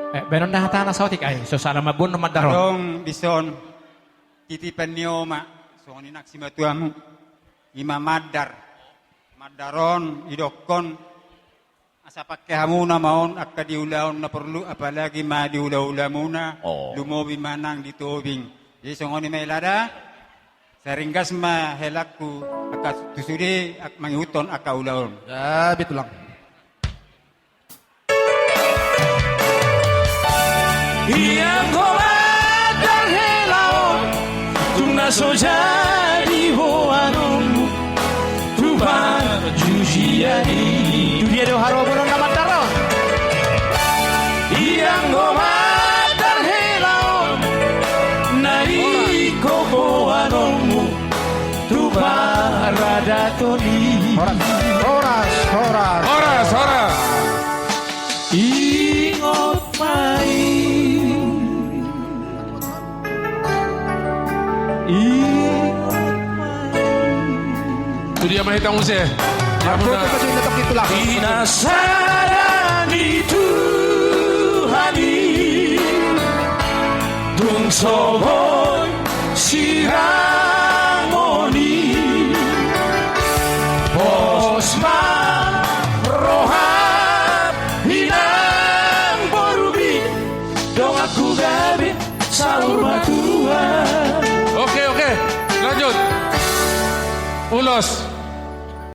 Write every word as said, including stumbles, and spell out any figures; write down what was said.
Eh, baenon da hata na saotik ai, so salah mamboan mandar on. Adong dison titipan ni oma, songon i nang simatuamu. Ima mandar. Mandar on, idokkon. Asa pake hamuna ma on, angka di ulaon na porlu, apalagi ma di ula-ulamuna, oh, lumobi ma nang di Tobing. Jadi songon i ma i lada, sai ringgas ma helangku, angka tu sude, ak-, mangihuthon angka ulaon. Ya, betulang. Ianggo mandar hela on, tung na so jadi ho anongmu, tu parjujian i. Tu dia do haroa boanon na mandar on? Ianggo mandar hela on, na ingkon ho anongmu, tu paradaton i. Horas, horas, horas. Horas, horas. Ingot ma i. Ingot ma i. Tu dia ma hita muse? Pinasaran ni Tuhan i, tung so boi sirangon i. Pos ma roham, inang borumi, donganku gabe saur matua. Oke, oke. Lanjut. Ulos.